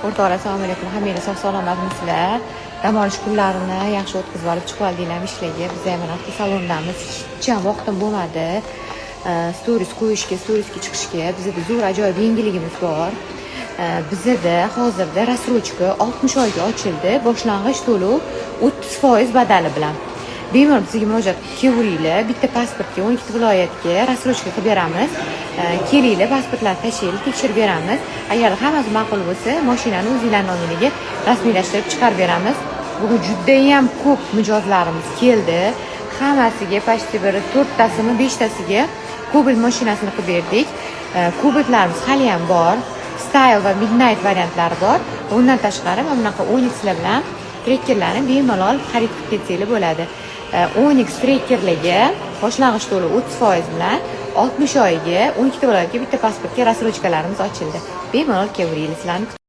O'rtoqlar, assalomu alaykum. Hammanglar sog' salomatmisizlar? Dam olish kunlarini yaxshi o'tkazib olib, chiqib oldinglarmi ishlarga? Biz ham mana avtosalondamiz. Hech ham vaqtim bo'lmadi stories qo'yishga, storiesga chiqishga. Bizada zo'r, ajoyib yangiligimiz bor. Bizada hozirda рассрочка 60 oyga ochildi, boshlang'ich to'lov 30% badali bilan. Bemalol bizga murojaat qilib kelaveringlar. Bitta pasportga 12 viloyatga рассрочка qilib beramiz. Kelinglar, pasportlarni tashlanglar, tekshirib beramiz. Agar hammasi ma'qul bo'lsa, mashinani o'zinglarni nominglarga rasmiylashtirib chiqarib beramiz. Bugun judayam ko'p mijozlarimiz keldi. Hammasiga, почти bir to'rttasimi, beshtasiga Cobalt mashinasini qilib berdik. Cobaltlarimiz haliyam bor, Style va Midnight variantlari bor. Undan tashqari, mana bunaqa Onixlar bilan Trackerlarni bemalol xarid qilib ketsanglar bo'ladi. Onix, Trackerlarga boshlang'ich to'lov 30% bilan 60 oyga, 12 ta viloyatga, bitta pasportga рассрочка larimiz ochildi. Bemalol kelaveringlar, sizlarni.